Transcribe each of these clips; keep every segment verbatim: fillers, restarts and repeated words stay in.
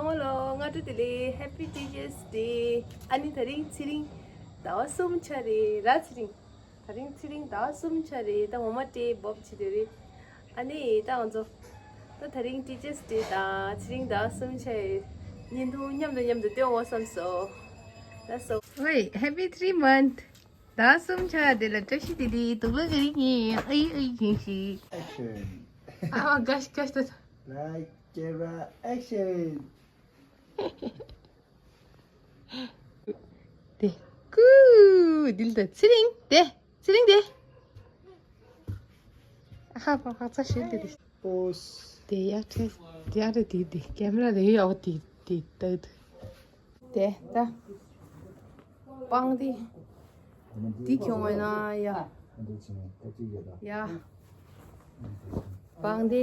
ཧེ་ལོ། སྔ་དྲོ་བདེ་ལེགས། Happy Teachers Day། ཨ་ནི་དེ་རིང་ཚེ་རིང་ཟླ་བ་གསུམ་ཆགས་རེད་ར། ཚེ་རིང་། དེ་རིང་ཚེ་རིང་ཟླ་བ་གསུམ་ཆགས་རེད། ད་འོ་མ་སྤྲད་འབོབ་བྱེད་དེ་རེད། ཨ་ནི་ད་ང་ཚོ་ད་དེ་རིང་Teachers Day་དང་ཚེ་རིང་ཟླ་བ་གསུམ་ཆགས་རེད། བརྙན་ཐུང་མཉམ་དུ་མཉམ་དུ་སྟོན་འོ་བསམ་སོང་། ལགས་སོ། ཝེ། Happy three month། ཟླ་གསུམ་ཆགས་དེ་ལ་བཀྲ་ཤིས་བདེ་ལེགས། དུག་ལོག་གི་རིགས་ཡིན། ཨི་ཨི་ཡིན་ཞིག Action། ཨ་མ་ག་ཤི་ག་ཤི་ད། Light camera action། དེ། ཀུ། དེ་ལ་ད་ཚེ་རིང་དེ། ཚེ་རིང་དེ། ཧ་ཧ་ཧ་ཚ་ཤིག་དེ་དེ། Pose། དེ་ཡ་ཁྲེ། དེ་ཡ་རེ་དེ་དེ། ཀེམ་ར་དེ་ཡ་འོ་དེ་དེ་ལྟ་དེ། དེ་ད། སྤང་དེ། འདི་ཁྱོང་བས་ན་ཡ། ཡ། སྤང་དེ།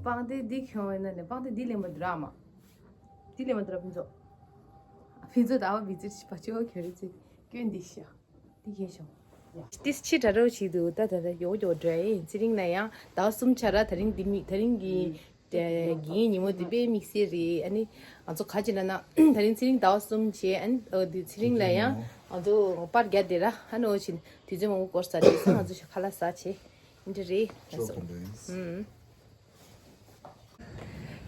སྤང་དེ་འདི་ཁྱོང་བས་ན་ནས། སྤང་དེ་འདི་ལེན་པ་འདི་ར་མ། འདི་ལེན་པ་འདི་ར་ཕུན་ཚོགས། ཕུན་ཚོགས་ཟླ་བ་བི་ཙི་བ་ཅོ་ཁྱོད་རེ་ཚེ་སྐྱོན་འདི་ཤ། འདི་ཁྱེར་ཤོག་ཏིས་ཕྱི་དྲ་རོ་ཞིག་འདུག་ད་ད་ད་ཡོག་ཡོག་འགྲོ་ཡིན། ཚེ་རིང་ན་ཡང་ཟླ་བ་གསུམ་ཆ་ར། ད་རིང་འདི་མི་ད་རིང་གི་དགེ་བསྙེན་ཉིན་མོ་འདི་དཔེ་དམིགས་བསལ་རེད། ཨ་ནི་ང་ཚོ་ག་ཅི་ལ་ན་ད་རིང་ཚེ་རིང་ཟླ་བ་གསུམ་བྱས། ཨ་ནི་འོ་འདི་ཚེ་རིང་ལ་ཡང་ང་ཚོ་པར་རྒྱག་བསྡད་ར། ཨ་ནི་འོ་བྱིན་དུས་ཚོད་མང་པོ་འགོར་ས་རེད་ས། ང་ཚོ་ཞིག་ཁ་ལག་ཟ་བྱས་འདི་རེད། ལགས་སོ། ཨུམ།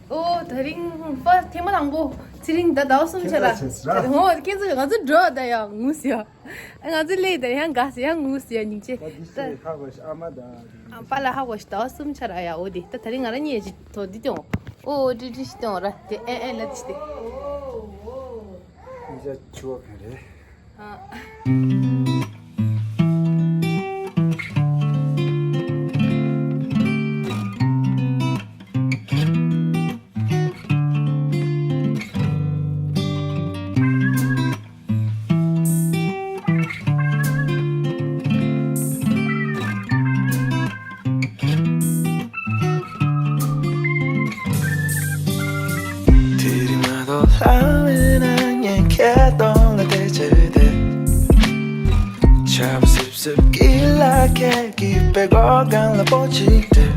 ཨོ་ད་རིང་པ་ཐེངས་མ་དང་པོ་ཚེ་རིང་ད་ཟླ་བ་གསུམ་ཆ་ར། ཁྱེད་ཚོ་ཁྱེད་ཚོ་ང་ཚོ་འགྲོ་ད་ཡང་ངུས་ཡ། ང་ཚོ་ལས་ད་ཡང་དགའ་ས་ཡང་ངུས་ཡ། སྙིང་རྗེ། ད་འདི་ཤེས་ཧ་གོ་ཤ་ཨ་མ་ད། ཨ་པ་ལ་ཧ་གོ་ཤ་ཟླ་བ་གསུམ་ཆ་ར་ཡ། འོ་དེ་ད་ད་རིང་ང་ར་གཉིས་ཅི་ཐོ་འདི་སྟོན། ཨོ་ཏྲི་ཏྲི་ཤི་སྟོན་ར་དེ་ཨེ་ཨེ་ལ་ཏི་ཏི། ཨིན་ཅ་ཆུ་བ་གང་རེད། ཨ། དེ་རིང་མ་གཏོགས་ལྷ་མེད་ན་ངས་ཁྱེད་གདོང་ལ་བལྟས་བྱས་བསྡད། ཆར་པ་སིབ་སིབ་ཀྱི་ལ་ཁད་ཀྱི་པད་གོག་སྒང་ལ་པོ་གཅིག་སྤྲད།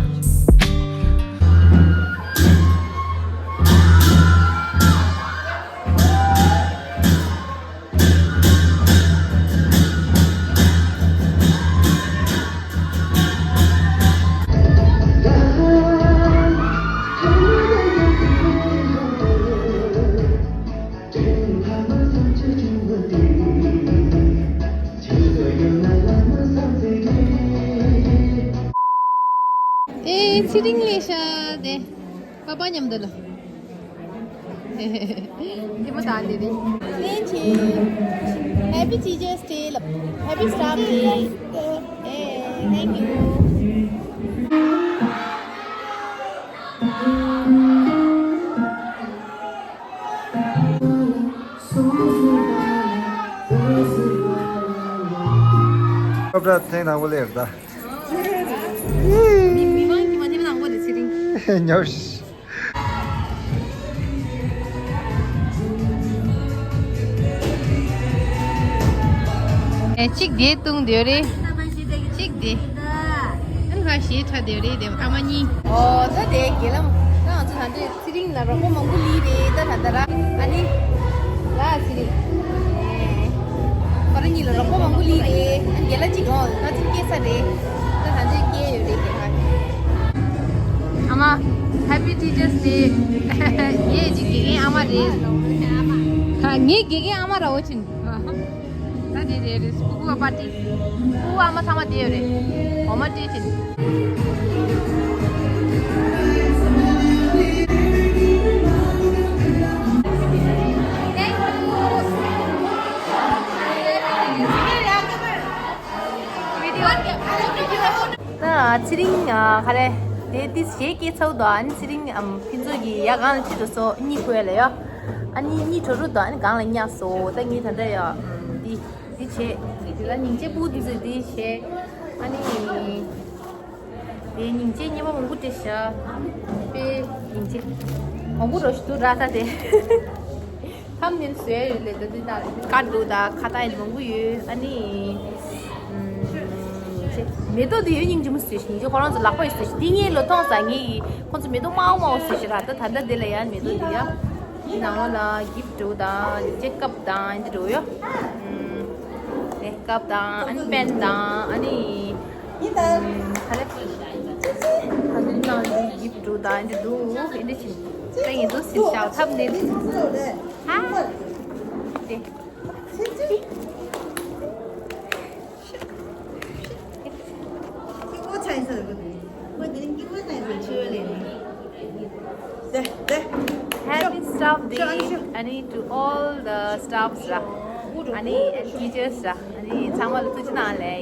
ཨེ་ཚེ་རིང་ལས་ཤ་དེ། པ་པ་མཉམ་དུ་ལ། དེ་མོ་དང་དེ་རེད། Thank you. Happy Teachers Day ལབ། Happy Staff Day. ཨེ། Thank you. སློབ་གྲྭ་ཐེངས་དང་པོ་སླེབས་ད། མི་མི་མང་གི་མ་ཐེངས་དང་པོ་དེ་ཚེ་རིང་། ཉོ་ཤི། ཨེ་གཅིག་དེ་བཏུང་དེ་རེད། གཅིག་དེ། ཨན་ཁ་ཞེ་ཁྲ་དེ་རེད་དེ་ཨ་མ་གཉིས། ཨོ་ད་དེ་དགེ་ལམ་ད་ང་ཚོ་ད་འདྲེ། ཚེ་རིང་ལ་རོགས་པ་མང་པོ་ལི་རེད་ད་ད་ད་ར། ཨ་ནི། ལ་ཚེ་རིང་། ཁོ་རང་གཉིས་ལ་རོགས་པ་མང་པོ་ལི་རེད། ཨ་ནི་རྒན་ལགས་གཅིག་འོང་ང་ཚོ་སྐྱེས་ས་རེད། ད་ད་འདི་སྐྱེས་ཡོད་རེད་རྒན་ལགས། ཨ་མ། Happy Teachers Day། ངའི་གཅིག་དགེ་རྒན་ཨ་མ་རེད། ངའི་དགེ་རྒན་ཨ་མ་ར་འོ་ཆིན། ད་དེ་རེད་རེད། སྤུ་གུ་པ་ཏི། སྤུ་གུ་ཨ་མ་ཚང་མ་དེ་ཡོད་རེད། འོ་མ་སྤྲད་ཕྱིན། ད་ཚེ་རིང་ཨ་ག་རེ། དེ་ཏི་ཞེས་སྐྱེས་ཚར་དོ། ཨ་ནི་ཚེ་རིང་ཨམ་ཕུན་ཚོགས་ཀྱིས་ཡ་གང་ལ་ཁྲིད་འགྲོ་སོ་གཉིད་ཁུག་ཡ་ལ་ཡ། ཨ་ནི་གཉིད་བྲོ་རུ་དོ། ཨ་ནི་གང་ལ་ཉལ་སོ། ད་ངས་ད་ལྟ་ཡ་འདི་འདི་བྱས། དེ་ལ་སྙིང་རྗེ་སྤུ་གུ་དེ་ཚོས་འདི་བྱས། ཨ་ནི། དེ་སྙིང་རྗེ་སྙེ་མ་མང་པོ་སྤྲད་ཤག་དཔེ་སྙིང་རྗེ་མང་པོ་རོ་ཞིག་འདུག་ར་ད་དེ། ཐམ་ནེལ་བཟོས་ཡོད་ལེ་ད་དེ་ད་དཀར་འདུག་ད་ཁ་ཏ་ཡིན་མང་པོ་ཡོད། ཨ་ནི། ཨམ། མེ་ཏོག་དེ་ཡོད་སྙིང་རྗེ་མོ་བཟོས་ཤིང་ཁོ་རང་ཚོ་ལག་པ་ཡི་བཟོས་ཤིང་འདི་ངས་ལོ་ཐོང་ས་ངས་ཁོ་ཚོ་མེ་ཏོག་དམར་པོ་དམར་པོ་བཟོས་ཤིང་ར། ད་ད་ལྟ་དེ་ལ་ཡང་མེ་ཏོག་དེ་ཡ་ནང་ལོགས་ལ་གིབ་ཊི་འདྲ་དང་ཅེ་ཀབ་དང་འདི་འདྲ་ཡོད། ཨ་ནི་ཀབ་དང་ཨ་ནི་པེན་དང་ཨ་ནི་ཨ་ནི་ནང་ལ་གིབ་ཊི་འདྲ་དང་འདི་འདུག་ཨེ་འདྲ་ཕྱིན་ད་ཡིན་འདུག་སེམས་ཤར་ཐབས་ནས་ཧ་དེ། Happy staff day. ཨ་ནི་to all the staffs ར། ཨ་ནི་teachers ར། ཨ་ནི་ཚང་མ་ལ་ཐུགས་རྗེ་གནང་ལེ།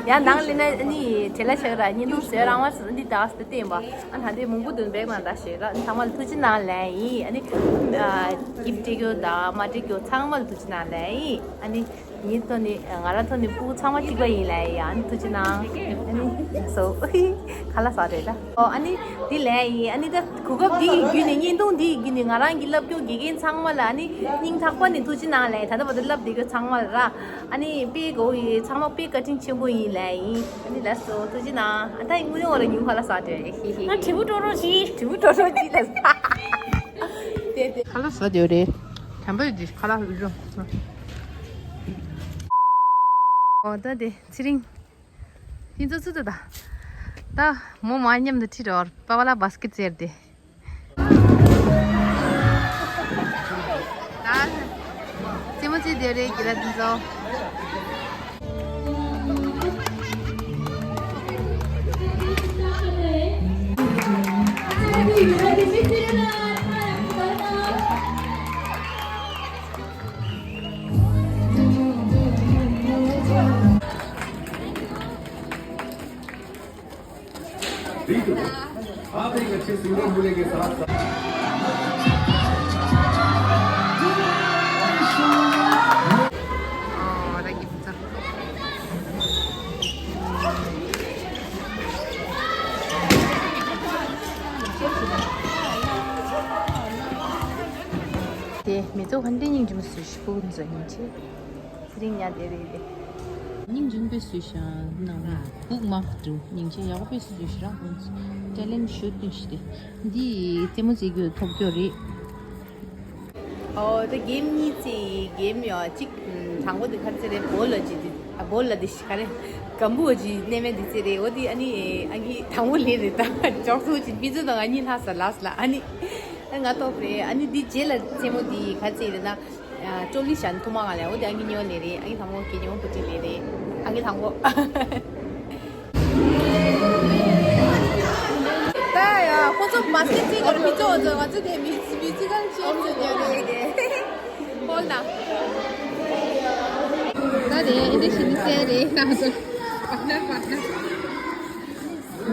ཡང་ནང་ལ་ན་ཨ་ནི་བྲེལ་ལ་ཆགས་ར་བརྙན་ཐུང་བཟོས་རང་བ་སུ་འདི་དག་སུ་བསྟན་པ། ཨ་ནི་ད་འདི་མང་པོ་འདུག་བེག་ནང་ད་ཞེས་ར། ཚང་མ་ལ་ཐུགས་རྗེ་གནང་ལེ། ཨ་ནི་གིབ་ཊི་སྤྲད་རྒྱུ་དང་མ་སྤྲད་རྒྱུ་ཚང་མ་ལ་ཐུགས་རྗེ་གནང་ལེ། ཨ་ནི། ངའི་ཐོག་ནས་ང་རང་ཐོག་ནས་སྤུ་གུ་ཚང་མ་གཅིག་པ་ཡིན་ལབ་ཡ། ཨ་ནི་ཐུགས་རྗེ་གནང་། ཨ་ནི་སོ་ཁ་ལག་ཟ་རེད་ད། ཨོ་ཨ་ནི་འདི་ལབ་ཡིན། ཨ་ནི་ད་གོ་སྐབས་འདི་ཡི་བརྒྱུད་ནས་བརྙན་ཐུང་འདི་ཡི་བརྒྱུད་ནས་ང་རང་གི་སློབ་སྐྱོར་དགེ་རྒན་ཚང་མ་ལ་ཨ་ནི་སྙིང་ཐག་པ་ནས་ཐུགས་རྗེ་གནང་ལབ་ཡིན། ད་ལྟ་བར་དུ་བསླབ་བསྡད་རྒྱུ་ཚང་མ་ལ་ར། ཨ་ནི་དཔེ་གོ་ཡི་ཚང་མ་དཔེ་བཀའ་དྲིན་ཆེན་པོ་ཡིན་ལབ་ཡིན། ཨ་ནི་ལགས་སོ་ཐུགས་རྗེ་གནང་། ཨ་ད་ཡིན་དངོས་གནས་འོ་ར་ཉུང་ཁ་ལག་ཟ་རེད། ཧི་ཧི་ཧི། ང་དྲི་བ་སྤྲོ་རོགས་གྱིས། དྲི་བ་སྤྲོ་རོགས་གྱིས་ལབ། དེ་དེ་ཁ་ལག་ཟ་རྒྱུ་རེད། དམ་པ་ཡོད་དེ་ཁ་ལག་ལུས་རོ། འོ་ད་དེ་ཚེ་རིང་། ཁྱེད་ཚོ་ཚུད་ད། ད་མོ་མ་མཉམ་དུ་ཁྲིད་རོགས་པ་པ་ལ་བཱ་སི་ཀེ་ཊི་རྩེར་དེ། ད་རྩེད་མོ་རྩེ་དེ་རེད་གི་ལ་དེ་ཚོ། बिल्कुल। आप एक अच्छे सिंगर होने के साथ साथ དེ་མི་ཚོགས་ཧན་ཏེ་སྙིང་རྗེ་མོ་བཟོས་ཤིག་སྤུ་གུ་ཚོ་སྙིང་རྗེ། ཚེ་རིང་ཉལ་བསྡད་རེད་དེ། སྙིང་རྗེ་པོ་བཟོས་ཤག་ནང་ལ་སྦུག་མ་འགྲོ་སྙིང་རྗེ་ཡག་པོ་བཟོས་ཤག་རང་ཁོང་ཚོ་ཊེ་ལེན་ཤོད་དུས་ཤི་དེ། འདི་རྩེད་མོ་རྩེ་རྒྱུ་ཐོབ་རྒྱུ་རེད། ཨོ་ད་གེམ་གཉིས་རྩེ་གེམ་ཡོད་གཅིག་དང་པོ་དེ་ཁ་རྩེ་རེད། བོལ་ལ་ཅི་དེ་ཨ་བོལ་ལ་དེ་ཤི་ཁ་རེད། གམ་བུ་ཅི་གནས་མེད་དེ་རྩེ་རེད། འོ་དེ་ཨ་ནི་ཨ་གི་དང་པོ་ལེན་རེད། ད་ཅོག་ཚུ་ཅི་པི་ཚུ་དང་ཨ་ནི་ལྷ་ས་ལ་ས་ལ་ཨ་ནི་ཨ་ང་ཐོབ་རེད། ཨ་ནི་དེ་རྗེས་ལ་རྩེད་མོ་དེ་ཁ་རྩེ་རེད་ན། ཨ་ཅོ་ལི་ཤན་ཐུ་མ་ང་ལས་འོ་དེ་ཨ་གི་ཉོ་ནས་རེད། ཨ་གི་དང་པོ་གི་ཉོ་པོ་ཅི་ལེན་རེད། ཨ་གི་དང་པོ། ད་ཡ་ཁོ་ཚོ་བཱ་སི་ཀེ་ཊི་རྩེ་གར་མི་ཚོ་ཚོ་ང་ཚོ་དེ་མི་མི་ཚི་གར་ཅེ་ཚོ་ཉོ་ནས་རེད། ཧོལ་ན། ད་རེད་ཨེ་འདྲ་ཞིག་ནི་ཟེར་རེད་ང་ཚོ་པར་ཊི་ནར་པར་ཊི་ནར།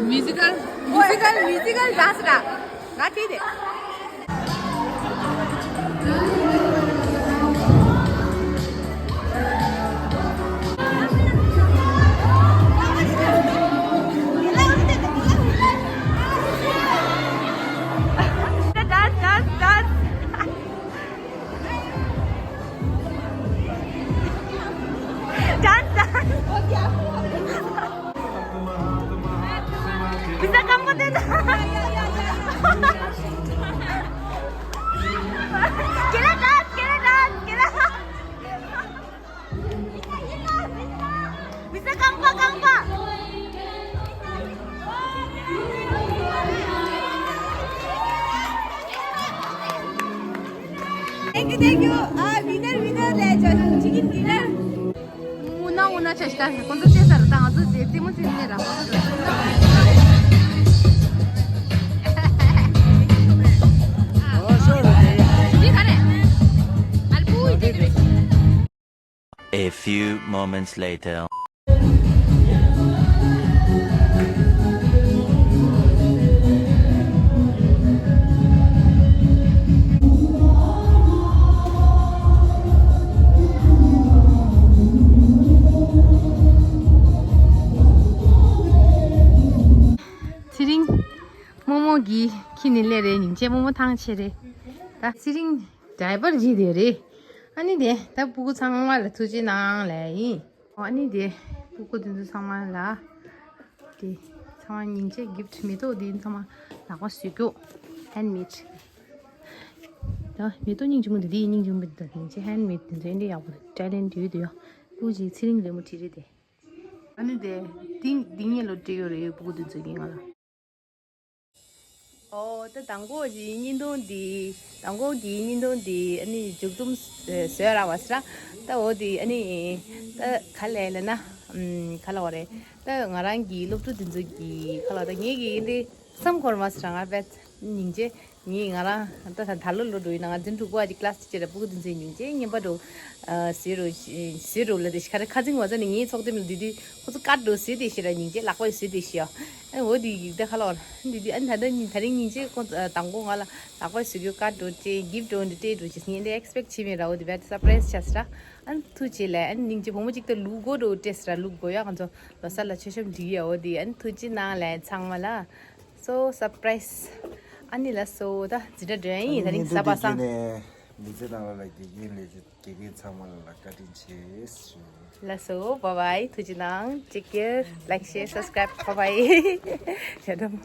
མིའུ་ཛི་ཀལ་མིའུ་ཛི་ཀལ་མིའུ་ཛི་ཀལ་ཌན་སི་ར། ང་ཁྲིད་དེ། Dance, dance, dance. Dance, dance. Visa kam ko de do. Kela dance, kela dance, kela. Visa kam ko, kam ko. Thank you, thank you. Ah, winner, winner, le, chicken dinner. འུ་ན་འུ་ན་ཆ་ཤི་ད་ཁོང་ཚོ་རྩེད་ས་རུ་ད་ང་ཚོ་རྩེད་རྩེད་མོ་རྩེད་ནས་ར་ཁོང་ཚོ་རྩེད། འདི་ག་རེ། ཨལ་པུ་ཡི་དེ་རེད། A few moments later. ཚེ་རིང་རྨོ་མོ་གི་ཁྱི་ནི་ལེ་རེ་ཉིན་ཆེ་རྨོ་མོ་ཐང་ཆེ་རེ། ད་ཚེ་རིང་ཌའི་པར་བརྗེས་དེ་རེད། ཨ་ནི་དེ་ད་སྤུ་གུ་ཚང་མ་ལ་ཐུགས་རྗེ་གནང་ལེ་ཡིན། ཨ་ནི་དེ་ སྤུ་གུ་དེ་ཚོ་ཚང་མ་ལ་དེ་ཚང་མ་སྙིང་རྗེ་gift། མེ་ཏོག་འདི་ཚང་མ་ལག་པ་བཟོས་རྒྱུ། handmade། ད་མེ་ཏོག་སྙིང་རྗེ་མོ་འདི་དེ་སྙིང་རྗེ་མོ་འདི་དང་སྙིང་རྗེ། handmade་འདི་ཚོ་འདི་ཡག་པོ་འདུག talent་ཡོད་དུ་ཡོད། སྤུ་གུ་ཅིག་ཚེ་རིང་རི་མོ་བྲིས་རེད་དེ། ཨ་ནི་དེ་འདི་འདི་ངེད་ལོ་སྤྲད་ཡོད་རེད། སྤུ་གུ་དེ་ཚོ་གིས་ང་ལ། ཨོ་ད་མདང་དགོང་གི་བརྙན་ཐུང་འདི། མདང་དགོང་གི་བརྙན་ཐུང་འདི་ཨ་ནི་མཇུག་སྡོམ་བཟོས་རག་པ་ཟེར་ར། ད་འོ་དེ་ཨ་ནི་ད་ག་ལས་ལབ་ན། ཨམ་ག་ལབ་དགོས་རེད། ད་ང་རང་གི་སློབ་ཕྲུག་དེ་ཚོ་གི་ག་ལབ། ད་ངེད་ཀྱི་འདི་བསམ་འཁོར་མ་ཟེར་ར། ང་དཔེ་སྙིང་རྗེ། ངས་ང་རང་ད་ད་ད་ལོ་ལོ་འགྲོ་ཡིན་ན། ང་འཛིན་གྲྭ་དགུ་པ་ཅིག་ཀླ་སི་ཅིག་ར། སྤུ་གུ་དེ་ཚོའི་སྙིང་རྗེ་རྔན་པ་འགྲོ། ཨ་ཟེར་རོ་ཟེར་རོ་ལ་དེ་ཤི་ཁ་རེ་ཁ་འཛིང་བ་ཚ་ནི་ངའི་ཚོགས་འདེམས་ལ་འདི་དུས་ཁོ་ཚོ་ཀར་འགྲོ་ཟེར་དེ་ཤི་ར། སྙིང་རྗེ་ལག་པ་ཡི་ཟེར་དེ་ཤི་ཡ། ཨ་འོ་དེ་ཡིག་ད་ཁ་ལོ་འདི་དུས་ཨ་ནི་ད་ད་ད་རིང་སྙིང་རྗེ་ཁོ་དང་པོ་ང་ལ་ལག་པ་ཡི་ཟེར་རྒྱུ་ཀར་འགྲོ་སྤྲད། gift འགྲོ་འདི་སྤྲད་འགྲོ་ཅེས་ངས་འདི་expect བྱེད་མེད་ར། འོ་དེ་བས་surprise བྱས་ར། ཨ་ནི་ཐུགས་རྗེ་ལ། ཨ་ནི་སྙིང་རྗེ་བུ་མོ་ཅིག་ད་ལུག་མགོ་འགྲོ་སྤྲད་ཟེར་ར། ལུག་མགོ་ཡ། ང་ཚོ་ལོ་གསར་ལ་མཆོད་བཤམས་སྒྲིག་ཡ། འོ་དེ་ཨ་ནི་ཐུགས་རྗེ་གནང་ལ་ཚང་མ་ལ། So surprise། ཨ་ནི་ལ་སོ་ད་འཛིན་གྲྭ་འགྲོ་ཡིན། ད་རིང་གཟའ་པ་སངས། མི་ཚེ་ནང་ལ་དགེ་རྒན་ལས་བྱེད་དགེ་རྒན་ཚང་མ་ལ་བཀའ་དྲིན་ཆེ་ཞུ། ལ་སོ་bye bye། ཐུགས་རྗེ་གནང་། take care, like, share, subscribe, bye bye། ཡ་དམ།